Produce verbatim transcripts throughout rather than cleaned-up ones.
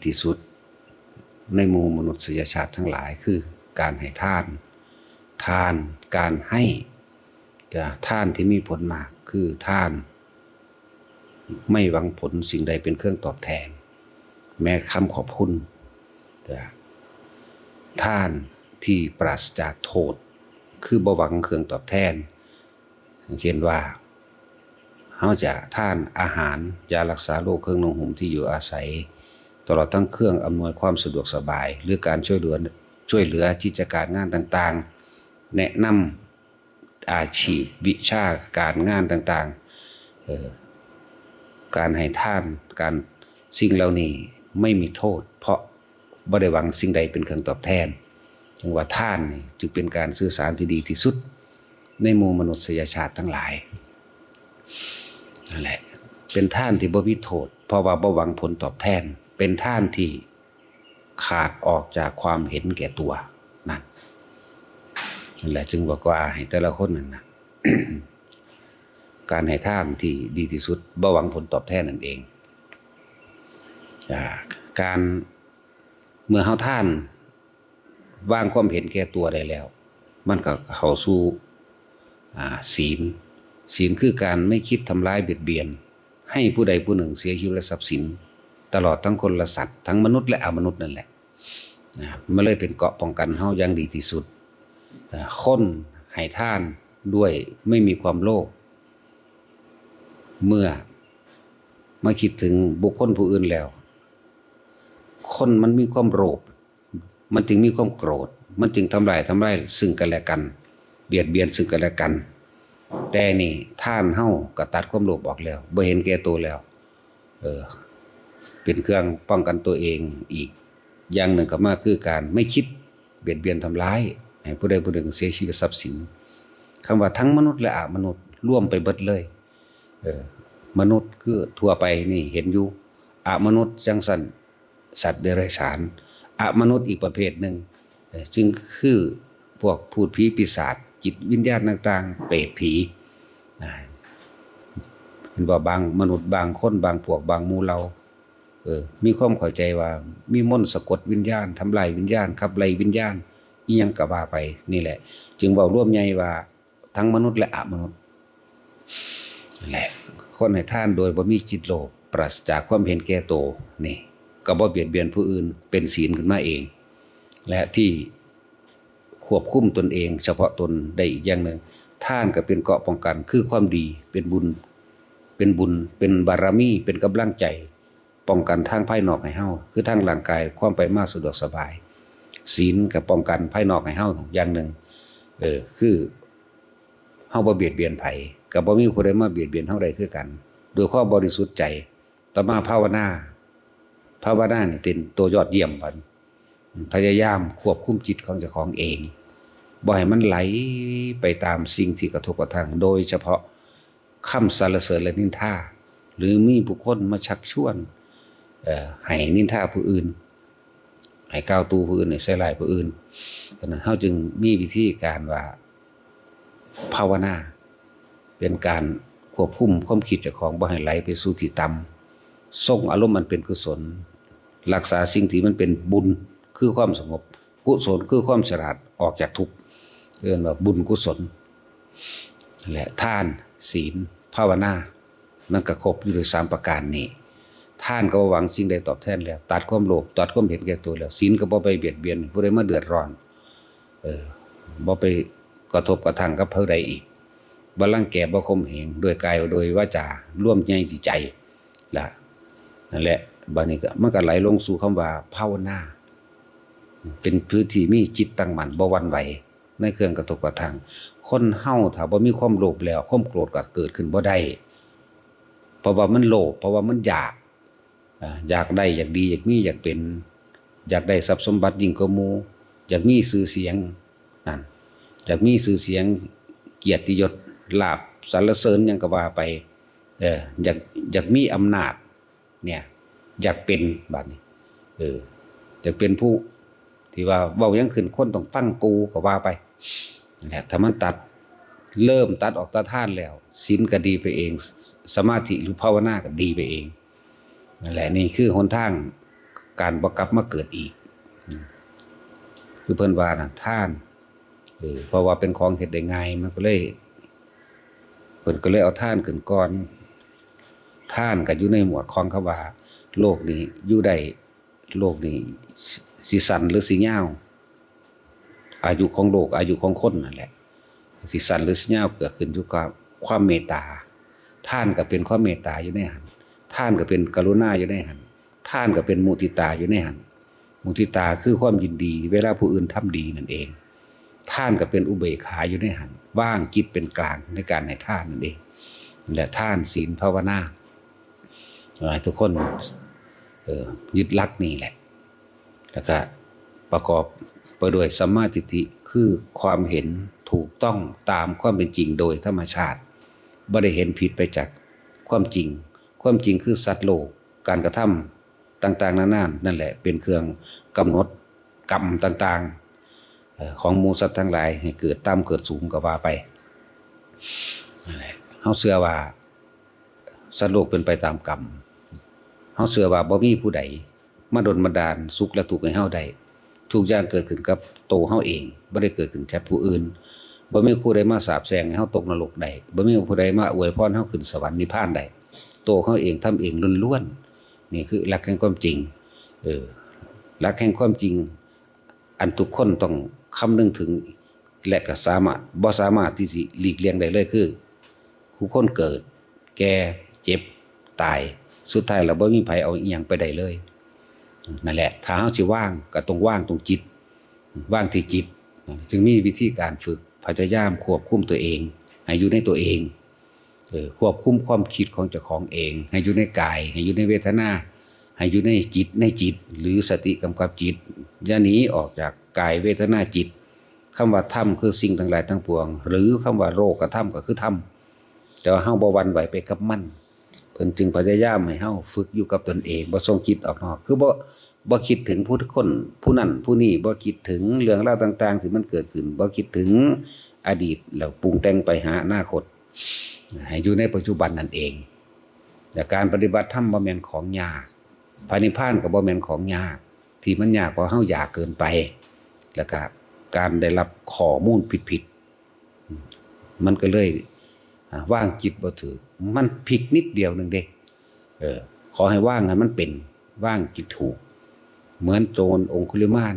ที่สุดในหมู่มนุษยชาติทั้งหลาย คือการให้ทาน ทาน การให้ แต่ทานที่มีผลมากคือทานไม่หวังผลสิ่งใดเป็นเครื่องตอบแทน แม้คำขอบคุณ แต่ทานที่ปราศจากโทษ คือบ่หวังเครื่องตอบแทน อย่างเช่นว่า เฮาจะทานอาหาร ยารักษาโรค เครื่องนุ่งห่ม ที่อยู่อาศัย ตลอดทั้งเครื่องอำนวยความสะดวกสบาย หรือการช่วยเหลือ ช่วยเหลือกิจการงานต่างๆ แนะนำอาชีพ วิชาการงานต่างๆ เอ่อ การให้ทาน การ สิ่งเหล่านี้ไม่มีโทษ เพราะบ่ได้หวังสิ่งใดเป็นเครื่องตอบแทน จึงว่าทานนี่จึงเป็นการสื่อสารที่ดีที่สุดในหมู่มนุษยชาติทั้งหลาย นั่นแหละ เป็นทานที่บ่มีโทษ เพราะว่าบ่หวังผลตอบแทน เป็นทานที่ขาดออกจากความเห็นแก่ตัว นั่น นั่นแหละ จึงบอกว่าให้แต่ละคนนั่นนะ การให้ทานที่ดีที่สุด บ่หวังผลตอบแทนนั่นเอง อ่า การ เมื่อเฮาทาน วางความเห็นแก่ตัวได้แล้ว มันก็เข้าสู่ อ่า ศีล ศีลคือการไม่คิดทำร้ายเบียดเบียน ให้ผู้ใดผู้หนึ่งเสียชีวิตและทรัพย์สิน ตลอดทั้งคนและสัตว์ ทั้งมนุษย์และอมนุษย์นั่นแหละ นะ มันเลยเป็นเกราะป้องกันเฮาอย่างดีที่สุด อ่า คนให้ทานด้วยไม่มีความโลภ เมื่อมาคิดถึงบุคคลผู้อื่นแล้ว คนมันมีความโลภ มันจึงมีความโกรธ มันจึงทำลาย ทำลายซึ่งกันและกัน เบียดเบียนซึ่งกันและกัน แต่นี่ทานเฮาก็ตัดความโลภออกแล้ว บ่เห็นแก่ตัวแล้ว เออ เป็นเครื่องป้องกันตัวเองอีกอย่างหนึ่งก็มาคือการไม่คิดเบียดเบียนทำร้ายให้ผู้ใดผู้หนึ่งเสียชีวิตทรัพย์สิน คำว่าทั้งมนุษย์และอมนุษย์รวมไปเบิดเลย เออ มนุษย์คือทั่วไปนี่เห็นอยู่ อมนุษย์จั่งซั้น สัตว์เดรัจฉาน อมนุษย์อีกประเภทหนึ่ง เอ่อ จึงคือพวกพูดผีปีศาจ จิตวิญญาณต่างๆ เปรตผี อ่า เห็นว่าบางมนุษย์ บางคน บางพวก บางหมู่เหล่า เออ มีความเข้าใจว่ามีมนต์สะกดวิญญาณ ทำลายวิญญาณ ขับไล่วิญญาณ อิหยังก็ว่าไป นี่แหละ จึงเว้ารวมใหญ่ว่า ทั้งมนุษย์และอมนุษย์ และคนให้ทานโดยบ่มีจิตโลภ ปราศจากความเห็นแก่ตัว นี่ ก็บ่เบียดเบียนผู้อื่น เป็นศีลขึ้นมาเอง และที่ควบคุมตนเองเฉพาะตนได้อีกอย่างหนึ่ง ทานก็เป็นเกราะป้องกัน คือความดี เป็นบุญ เป็นบุญ เป็นบารมี เป็นกำลังใจ ป้องกันทางภายนอกให้เฮา คือทางร่างกาย ความไปมาสะดวกสบาย ศีลก็ป้องกันภายนอกให้เฮาอย่างหนึ่ง เออ คือเฮาบ่เบียดเบียนไผ ก็บ่มีผู้ใดมาเบียดเบียนเฮาได้คือกัน ด้วยความบริสุทธิ์ใจ ต่อมาภาวนา ภาวนานี่เป็นตัวยอดเยี่ยมบัด พยายามควบคุมจิตของเจ้าของเอง บ่ให้มันไหลไปตามสิ่งที่กระทบกระทั่ง โดยเฉพาะคำสรรเสริญและนินทา หรือมีบุคคลมาชักชวน เอ่อ ให้นินทาผู้อื่น ให้กล่าวตู่ผู้อื่น ให้ใส่ร้ายผู้อื่น ฉะนั้นเฮาจึงมีวิธีการว่า ภาวนา เป็นการควบคุมความคิดเจ้าของบ่ให้ไหลไปสู่ที่ต่ำ ทรงอารมณ์อันเป็นกุศล รักษาสิ่งที่มันเป็นบุญ คือความสงบ กุศลคือความฉลาด ออกจากทุกข์ เอิ้นว่าบุญกุศล และทาน ศีล ภาวนา มันก็ครบอยู่ด้วยสามประการนี้ ทานก็บ่หวังสิ่งใดตอบแทนแล้ว ตัดความโลภ ตัดความเห็นแก่ตัวแล้ว ศีลก็บ่ไปเบียดเบียนผู้ใดมาเดือดร้อน เออ บ่ไปกระทบกระทั่งกับผู้ใดอีก บ่รังแก บ่ข่มเหง ด้วยกาย ด้วยวาจา รวมใหญ่ที่ใจ ละ นั่นแหละ บัดนี้ก็ มันก็ไหลลงสู่คำว่าภาวนา เป็นผู้ที่มีจิตตั้งมั่น บ่หวั่นไหว ในเครื่องกระทบกระทั่ง คนเฮาถ้าบ่มีความโลภแล้ว ความโกรธก็เกิดขึ้นบ่ได้ เพราะว่ามันโลภ เพราะว่ามันอยาก อ่า อยากได้ อยากดี อยากมี อยากเป็น อยากได้ทรัพย์สมบัติยิ่งกว่าหมู่ อยากมีชื่อเสียง นั่น อยากมีชื่อเสียง เกียรติยศ ลาภ สรรเสริญหยังก็ว่าไป เออ อยาก อยากมีอำนาจ เนี่ย อยากเป็น บัดนี้ เออ อยากเป็นผู้ที่ว่าเว้าหยังขึ้น คนต้องฟังกูก็ว่าไป นั่นแหละ ถ้ามันตัด เริ่มตัดออกตาทานแล้ว ศีลก็ดีไปเอง สมาธิหรือภาวนาก็ดีไปเอง นั่นแหละ นี่คือหนทาง การบ่กลับมาเกิดอีก อืม คือเพิ่นว่าน่ะ ทาน เออ เพราะว่าเป็นของเฮ็ดได้ง่าย มันก็เลย เพิ่นก็เลยเอาทานขึ้นก่อน ทานก็อยู่ในหมวดของคำว่า โลกนี้อยู่ได้ โลกนี้สิสั้นหรือสิยาว อายุของโลก อายุของคนนั่นแหละ สิสั้นหรือสิยาวก็ขึ้นอยู่กับความเมตตา ทานก็เป็นความเมตตาอยู่ในหั้น ทานก็เป็นกรุณาอยู่ในหั้น ทานก็เป็นมุทิตาอยู่ในหั้น มุทิตาคือความยินดีเวลาผู้อื่นทำดีนั่นเอง ทานก็เป็นอุเบกขาอยู่ในหั้น วางจิตเป็นกลางในการให้ทานนั่นเอง และทาน ศีล ภาวนา ให้ทุกคน เอ่อ ยึดหลักนี่แหละ แล้วก็ประกอบไปด้วยสัมมาทิฏฐิ คือความเห็นถูกต้องตามความเป็นจริงโดยธรรมชาติ บ่ได้เห็นผิดไปจากความจริง ความจริงคือสัตว์โลก การกระทำต่างๆนานานั่นแหละ เป็นเครื่องกำหนดกรรมต่างๆ เอ่อ ของหมู่สัตว์ทั้งหลาย ให้เกิดต่ำเกิดสูงก็ว่าไป นั่นแหละ เฮาเชื่อว่า สัตว์โลกเป็นไปตามกรรม เฮาเชื่อว่าบ่มีผู้ใดมาดลบันดาลสุขและทุกข์ให้เฮาได้ ทุกอย่างเกิดขึ้นกับโตเฮาเอง บ่ได้เกิดขึ้นจากผู้อื่น บ่มีผู้ใดมาสาปแช่งให้เฮาตกนรกได้ บ่มีผู้ใดมาอวยพรเฮาขึ้นสวรรค์นิพพานได้ โตเฮาเองทำเองล้วนๆ นี่คือหลักแห่งความจริง เออ หลักแห่งความจริง อันทุกคนต้องคำนึงถึง และก็สามารถ บ่สามารถที่สิหลีกเลี่ยงได้เลย คือ ทุกคนเกิด แก่ เจ็บ ตาย สุดท้ายแล้วบ่มีไผเอาอิหยังไปได้เลย นั่นแหละ ถ้าเฮาสิวาง ก็ต้องวางตรงจิต วางที่จิต จึงมีวิธีการฝึก พยายามควบคุมตัวเอง ให้อยู่ในตัวเอง เออ ควบคุมความคิดของเจ้าของเอง ให้อยู่ในกาย ให้อยู่ในเวทนา ให้อยู่ในจิต ในจิต หรือสติกำกับจิต อย่าหนีออกจากกาย เวทนา จิต คำว่าธรรมคือสิ่งทั้งหลายทั้งปวง หรือคำว่าโลกธรรมก็คือธรรม แต่ว่าเฮาบ่หวั่นไหวไปกับมัน เพิ่นจึงพยายามให้เฮาฝึกอยู่กับตนเอง บ่ส่งจิตออกนอก คือบ่ บ่คิดถึงผู้คน ผู้นั้น ผู้นี้ บ่คิดถึงเรื่องราวต่างๆที่มันเกิดขึ้น บ่คิดถึงอดีต แล้วปรุงแต่งไปหาอนาคต ให้อยู่ในปัจจุบันนั่นเอง และการปฏิบัติธรรมบ่แม่นของยาก พระนิพพานก็บ่แม่นของยาก ที่มันยากเพราะเฮาอยากเกินไป แล้วก็การได้รับข้อมูลผิดๆ มันก็เลย อ่า วางจิตบ่ถืก มันผิดนิดเดียวหนึ่งเด้ เออ ขอให้วางให้มันเป็น วางจิตถูก เหมือนโจรองคุลิมาน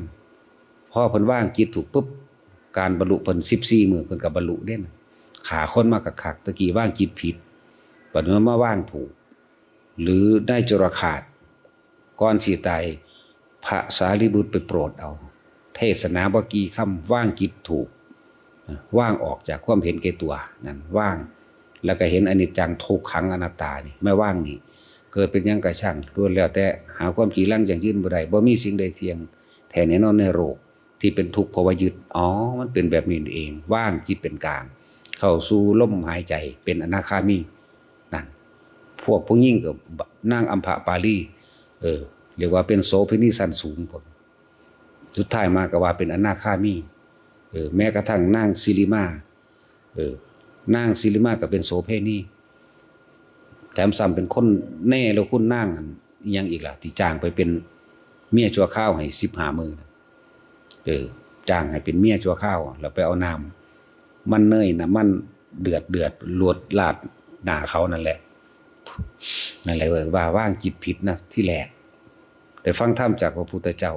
พอเพิ่นวางจิตถูกปุ๊บ การบรรลุเพิ่นสิบสี่มื้อเพิ่นก็บรรลุเด้นะ ฆ่าคนมาคักๆ ตะกี้วางจิตผิด บัดนี้มาวางถูก หรือนายจุลฆาต ก่อนสิตาย พระสารีบุตรไปโปรดเอา เทศนาบ่กี่คำ วางจิตถูก วางออกจากความเห็นแก่ตัว นั่น วาง แล้วก็เห็นอนิจจัง ทุกขัง อนัตตานี่ ไม่วางนี่ เกิดเป็นหยังก็ช่าง ล้วนแล้วแต่หาความจีรังยั่งยืนบ่ได้ บ่มีสิ่งใดเที่ยงแท้แน่นอนในโลก ที่เป็นทุกข์เพราะว่ายึด อ๋อ มันเป็นแบบนี้นี่เอง วางจิตเป็นกลาง เข้าสู่ลมหายใจ เป็นอนาคามี นั่น พวกผู้หญิงก็นางอัมพปาลี เออ เรียกว่าเป็นโสเภณีชั้นสูงพุ้น สุดท้ายมาก็ว่าเป็นอนาคามี เออ แม้กระทั่งนางสิริมา เออ นางสิริมาก็เป็นโสเภณี แถมซ้ำเป็นคนเนรคุณนางอันอิหยังอีกล่ะ ที่จ้างไปเป็นเมียชั่วคราวให้สิบห้ามื้อน่ะ เออ จ้างให้เป็นเมียชั่วคราว แล้วไปเอาน้ำมันเนย น้ำมันเดือดเดือด ลวดลาดหน้าเขานั่นแหละ นั่นแหละ ว่าวางจิตผิดนะ ที่แรก ได้ฟังธรรมจากพระพุทธเจ้า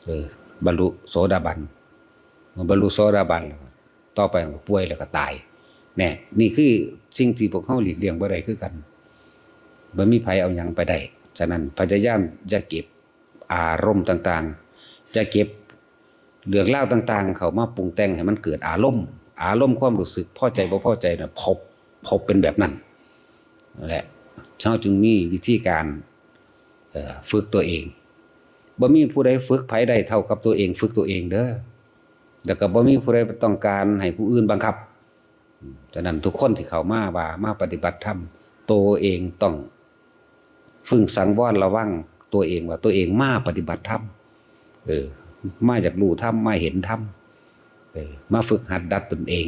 เออ บรรลุโสดาบัน เมื่อบรรลุโสดาบันแล้ว ต่อไปมันก็ป่วยแล้วก็ตาย แน่ นี่คือสิ่งที่พวกเฮาหลีกเลี่ยงบ่ได้คือกัน บ่มีไผเอาหยังไปได้ ฉะนั้นพยายามอย่าเก็บอารมณ์ต่างๆ อย่าเก็บเรื่องราวต่างๆ เข้ามาปรุงแต่งให้มันเกิดอารมณ์ อารมณ์ความรู้สึกพอใจบ่พอใจน่ะ พบ พบเป็นแบบนั้น นั่นแหละ เฮาจึงมีวิธีการ เอ่อ ฝึกตัวเอง บ่มีผู้ใดฝึกไผได้เท่ากับตัวเองฝึกตัวเองเด้อ แล้วก็บ่มีผู้ใดต้องการให้ผู้อื่นบังคับ อืม ฉะนั้นทุกคนที่เข้ามาว่ามาปฏิบัติธรรม ตัวเองต้องฝึกสังวรระวังตัวเองว่าตัวเองมาปฏิบัติธรรม เออ มาอยากรู้ธรรม มาเห็นธรรม เออ มาฝึกหัดดัดตนเอง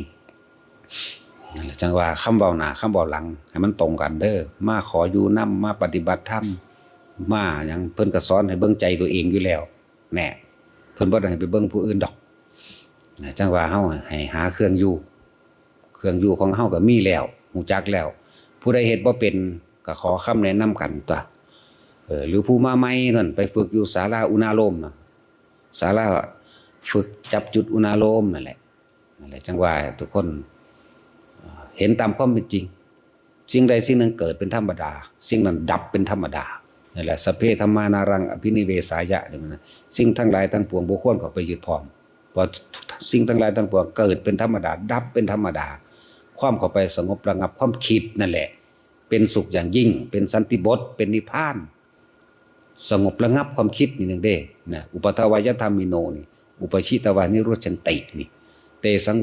นั่นแหละ จั่งว่าคำเว้าหน้าคำเว้าหลังให้มันตรงกันเด้อ มาขออยู่นำ มาปฏิบัติธรรม มาหยัง เพิ่นก็สอนให้เบิ่งใจตัวเองอยู่แล้วแหน่ เพิ่นบ่ได้ให้ไปเบิ่งผู้อื่นดอกนะ จั่งว่าเฮาให้หาเครื่องอยู่ เครื่องอยู่ของเฮาก็มีแล้ว ฮู้จักแล้ว ผู้ใดเฮ็ดบ่เป็นก็ขอคำแนะนำกันตั๊ว เออ หรือผู้มาใหม่นั่นไปฝึกอยู่ศาลาอุณาโลมนะ ศาลาฝึกจับจุดอุณาโลมนั่นแหละ นั่นแหละ จั่งว่าทุกคน เอ่อ เห็นตามความเป็นจริง สิ่งใดสิ่งหนึ่งเกิดเป็นธรรมดา สิ่งนั้นดับเป็นธรรมดา นั่นแหละ สัพเพธัมมานารังอภินิเวสายะ นั่นนะ สิ่งทั้งหลายทั้งปวงบ่ควรเข้าไปยึดพร้อม เพราะสิ่งทั้งหลายทั้งปวงเกิดเป็นธรรมดา ดับเป็นธรรมดา ความเข้าไปสงบระงับความคิดนั่นแหละ เป็นสุขอย่างยิ่ง เป็นสันติบท เป็นนิพพาน สงบระงับความคิดนี่หนึ่งเด้นะ อุปทวายธรรมิโนนี่ อุปชิตวานิรุชชันตินี่ เตสัง